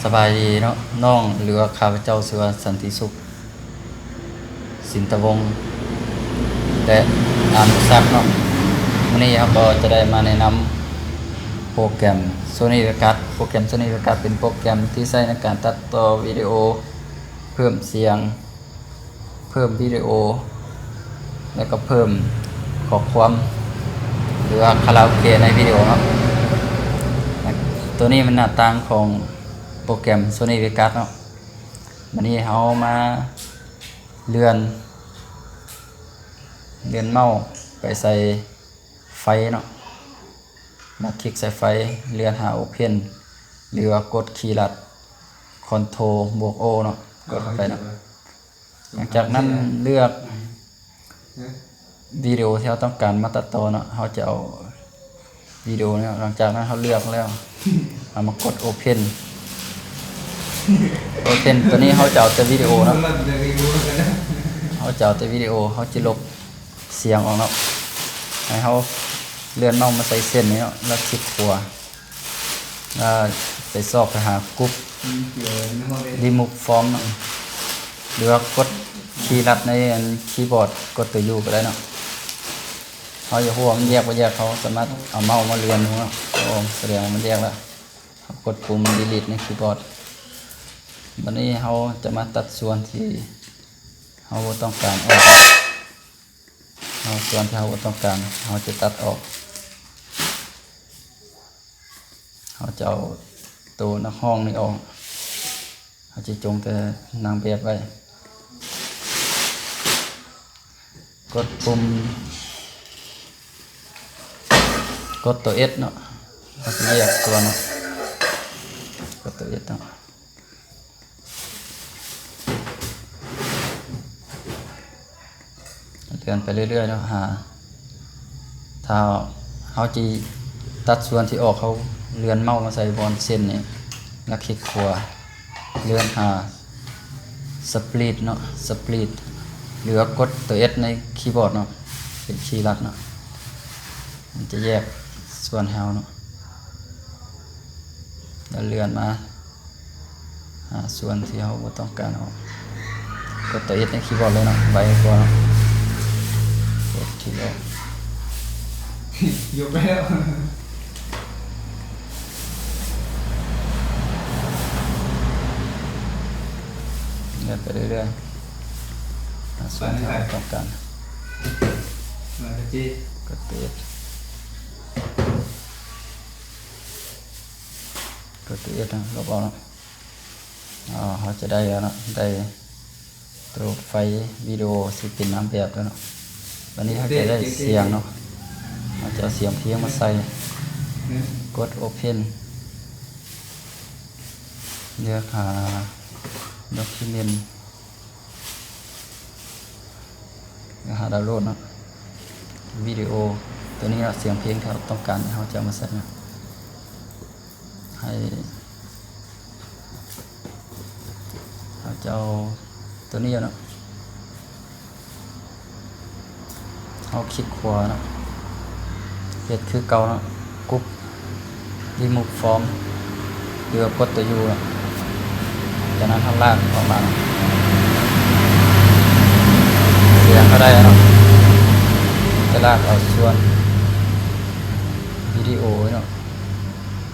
ສະບາຍດີເນາະ ນ້ອງ ຫຼືວ່າຂ້າພະເຈົ້າຊື່ວ່າ ສັນຕິສຸກ ສິນຕະວົງ ແລະ ອານຸສັກເນາະ. ມື້ນີ້ເຮົາກໍຈະໄດ້ມາແນະນຳໂປຣແກຣມ Sony Vegas. ໂປຣແກຣມ Sony Vegas ເປັນໂປຣແກຣມທີ່ໃຊ້ໃນການຕັດຕໍ່ວິດີໂອ, ເພີ່ມສຽງ, ເພີ່ມວິດີໂອ ແລ້ວກໍເພີ່ມຂໍ້ຄວາມ ຫຼືວ່າຄາຣາໂອເກະໃນວິດີໂອເນາະ. ໂຕນີ້ແມ່ນໜ້າຕ່າງຂອງໂປຣແກຣມ Sony Vegas ເນາະ. ບາດນີ້ເຮົາມາເລື່ອນ, ເລື່ອນເມົາສ໌ໄປໃສ່ໄຟເນາະ. ລັດຄລິກໃສ່ໄຟ, ເລື່ອນຫາ Open ຫຼືວ່າກົດຄີລັດ Ctrl ບວກ O ເນາະ, ກົດເຂົ້າໄປເນາະ. ຫຼັງຈາກນັ້ນເລືອກວິດີໂອທີ່ເຮົາຕ້ອງການມາຕັດຕໍ່ເນາະ, ເຮົາຈະເອົາວິດີໂອນີ້ເນາະ. ຫຼັງຈາກນັ້ນເຮົາເລືອກແລ້ວ ເຮົາມາກົດ Open, Open ໂຕນີ້ເຮົາຈະເອົາແຕ່ວິດີໂອເນາະ, ເຮົາຈະເອົາແຕ່ວິດີໂອ, ເຮົາຈະລົບ ສຽງອອກເນາະ. ໃຫ້ເຮົາເລື່ອນເມົາສ໌ມາໃສ່ເສັ້ນນີ້ເນາະ, ແລ້ວຄລິກຂວາ ແລ້ວໄປຊອກໄປຫາ Group Remove From ເນາະ ຫຼືວ່າກົດຄີລັດໃນອັນຄີບອດ, ກົດຕົວ U ກໍໄດ້ເນາະ. ເຮົາຢາກຮູ້ວ່າມັນແຍກບໍ່ແຍກ, ເຮົາສາມາດເອົາເມົາສ໌ມາເລື່ອນດູເນາະ. ໂອ້ ສະແດງວ່າມັນແຍກແລ້ວ. ເຮົາກົດປຸ່ມ Delete ໃນຄີບອດ. ບັດນີ້ເຮົາຈະມາຕັດສ່ວນທີ່ເຮົາບໍ່ຕ້ອງການອອກ. ເຮົາ ສ່ວນທີ່ເຮົາບໍ່ຕ້ອງການ ເຮົາຈະຕັດອອກ. ເຮົາຈະເອົາໂຕນັກຮ້ອງນີ້ອອກ, ເຮົາຈະຈົ່ງແຕ່ນາງແບບໄວ້. ກົດປຸ່ມ, ກົດໂຕ S ເນາະ, ເຮົາຈະແຍກສ່ວນເນາະ, ກົດໂຕ S ເນາະ. ເລື່ອນໄປເລື້ອຍໆເນາະ ຫາ ຖ້າເຮົາຊິຕັດສ່ວນທີ່ອອກ, ເຮົາເລື່ອນເມົາສ໌ມາໃສ່ບ່ອນເສັ້ນນີ້ ແລ້ວຄລິກຂວາ ເລື່ອນຫາ Split ເນາະ, Split ຫຼືວ່າກົດໂຕ S ໃນຄີບອດເນາະ, ເປັນຄີລັດເນາະ. ມັນຈະແຍກສ່ວນໃຫ້ເຮົາເນາະ, ແລ້ວເລື່ອນມາຫາສ່ວນທີ່ເຮົາບໍ່ຕ້ອງການອອກ. ກົດໂຕ S ໃນຄີບອດເລີຍເນາະ, ໄວກວ່າເນາະ. ກົດທີ່ອອກ ຍົກໄປແລ້ວ. ເລື່ອນໄປເລື້ອຍໆ ຫາສ່ວນທີ່ເຮົາຕ້ອງການ. ມາເດີ ກົດໂຕ S ເນາະ, ລົບອອກເນາະ. ເຮົາຈະໄດ້ແລ້ວເນາະ, ໄດ້ໂຕໄຟລ໌ວິດີໂອທີ່ເປັນນາງແບບແລ້ວເນາະ. ບັດນີ້ເຮົາຈະໄດ້ສຽງເນາະ, ເຮົາຈະເອົາສຽງເພງມາໃສ່. ກົດ Open, ເລືອກຫາ Document ແລ້ວຫາ Download ເນາະ, ວິດີໂອໂຕນີ້ເນາະ, ສຽງເພງທີ່ເຮົາຕ້ອງການ ເຮົາຈະເອົາມາໃສ່ເນາະ. ໃຫ້ ເຮົາຈະເອົາໂຕນີ້ເນາະ. ເຮົາຄລິກຂວາເນາະ, ເຮັດຄືເກົ່າເນາະ, Group Remove From ຫຼືວ່າກົດໂຕ U ເນາະ. ຈາກນັ້ນເຮົາລາກອອກມາເນາະ, ສຽງເຮົາໄດ້ແລ້ວເນາະ. ຈະລາກເອົາສ່ວນວິດີໂອເນາະ,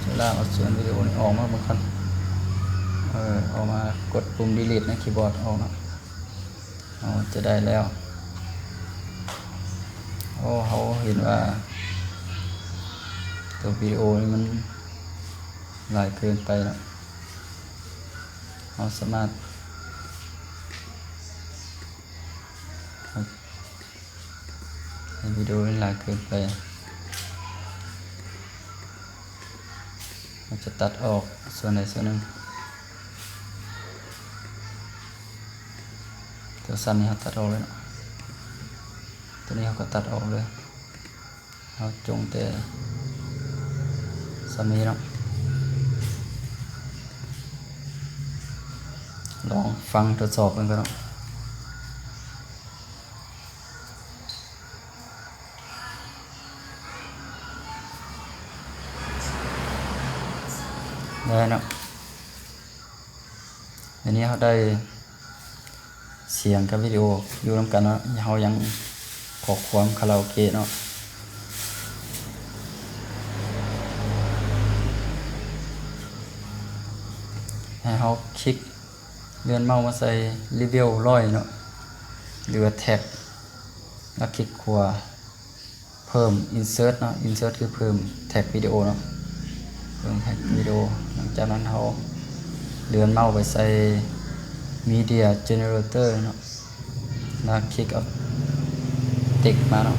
ຈະລາກເອົາສ່ວນວິດີໂອນີ້ອອກມາເບິ່ງກ່ອນ. ເອີ ອອກມາ, ກົດປຸ່ມ Delete ໃນຄີບອດອອກເນາະ. ເຮົາຈະໄດ້ແລ້ວ. ໂອ້ ເຮົາເຫັນວ່າໂຕວິດີໂອນີ້ມັນຫຼາຍເກີນໄປເນາະ, ເຮົາສາມາດ ໃນວິດີໂອນີ້ຫຼາຍເກີນໄປ, ເຮົາຈະຕັດອອກສ່ວນໃດສ່ວນໜຶ່ງ. ຕົວສັ້ນນີ້ເຮົາຕັດອອກເລີຍເນາະ, ຕົວນີ້ເຮົາກໍຕັດອອກເລີຍ. ເຮົາຈົ່ງແຕ່ສ່ຳນີ້ເນາະ, ລອງຟັງທົດສອບເບິ່ງກ່ອນເນາະ. ໄດ້ເນາະ. ດຽວນີ້ເຮົາໄດ້ສຽງກັບວິດີໂອຢູ່ນຳກັນເນາະ, ເຮົາຍັງຂໍ້ຄວາມຄາຣາໂອເກະເນາະ. ໃຫ້ເຮົາຄລິກ ເລື່ອນເມົາສ໌ມາໃສ່ເລເວວຮ້ອຍເນາະ ຫຼືວ່າແທັກ ແລ້ວຄລິກຂວາ ເພີ່ມອິນເສີດເນາະ, ອິນເສີດຄືເພີ່ມແທັກວິດີໂອເນາະ, ເພີ່ມແທັກວິດີໂອ. ຫຼັງຈາກນັ້ນເຮົາເລື່ອນເມົາສ໌ໄປໃສ່ມີເດຍເຈເນີເຣເຕີເນາະ ແລ້ວຄລິກເອົາເຕັກມາເນາະ,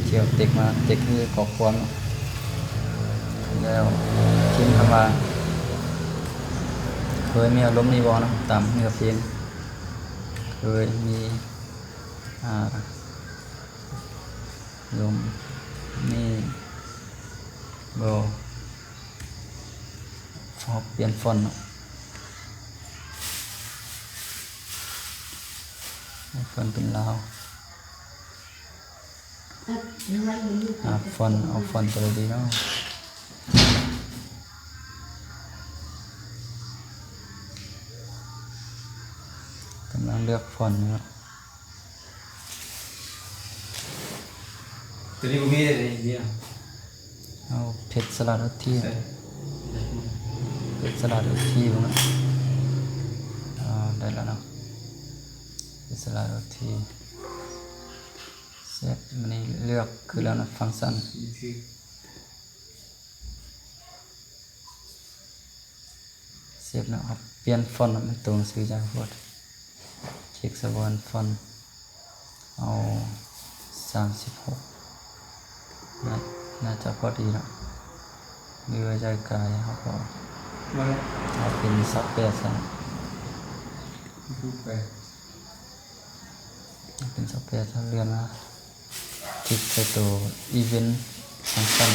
ຄລິກເອົາເຕັກມາ, ເຕັກຄືຂໍ້ຄວາມເນາະ. ແລ້ວພິມຄຳວ່າ ເຄີຍມີອາລົມນີ້ບໍ່ເນາະ, ຕາມເນື້ອເພງ ເຄີຍມີ ອ່າ ລົມນີ້ບໍ່? ເຮົາປ່ຽນຟອນເນາະ, ເອົາຟອນເປັນລາວ. ຫາຟອນ, ເອົາຟອນຕົວໃດດີເນາະ? ກຳລັງເລືອກຟອນຢູ່ເນາະ. ຕົວນີ້ບໍ່ມີເດ້ ນີ້ນະ. ເອົາເທັກສະລາດໂອທີ ໃສ່ ເທັກສະລາດໂອທີເບິ່ງເນາະ. ອ່າ ໄດ້ແລ້ວເນາະ, ເທັກສະລາດໂອທີ ເຊັດ. ບາດນີ້ເລືອກຄືແລ້ວເນາະ, ຟັງຊັນ ເຊັດເນາະ. ເຮົາປ່ຽນຟອນເນາະ, ມັນຕົວໜັງສືໃຫຍ່ໂພດ. ຄລິກໃສ່ບອນຟອນ ເອົາສາມສິບຫົກ ໜ້າ ໜ້າຈະພໍດີເນາະ, ຫຼືວ່າໃຫຍ່ກາຍເຮົາກໍເອົາເປັນຊາວແປດຊະເນາະ. ເປັນຊາວແປດ ເຮົາເລື່ອນມາ ຄລິກໃສ່ໂຕອີເວັນຟັງຊັນ